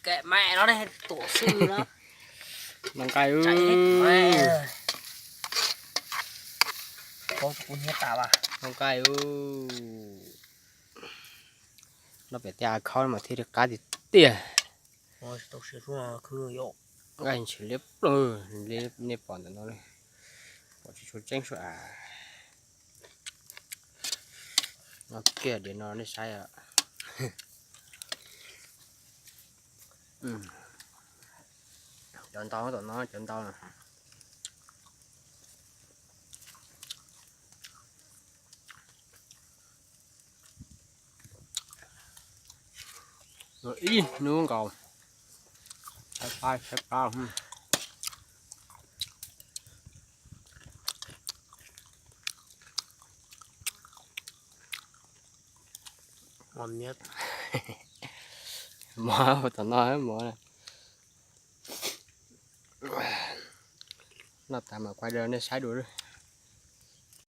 Kệ mẹ nó đi, tổ sư nó. Noj nqaij ub. Noj nqaij ub. Noj pem tej av khau mas thiaj li qab tiag tiag. Nqaij ntshis liab ploog li nej pom ntawm no li. Pom tsis tshua tseeb sua av. Noj kiag diav no nej saib. Cov ntau tom no cov ntau. Ib hnub nkaus. Tshaib plab tshaib plab. Mov tom no mov. Noj tas mas quay đầu nej saib dua.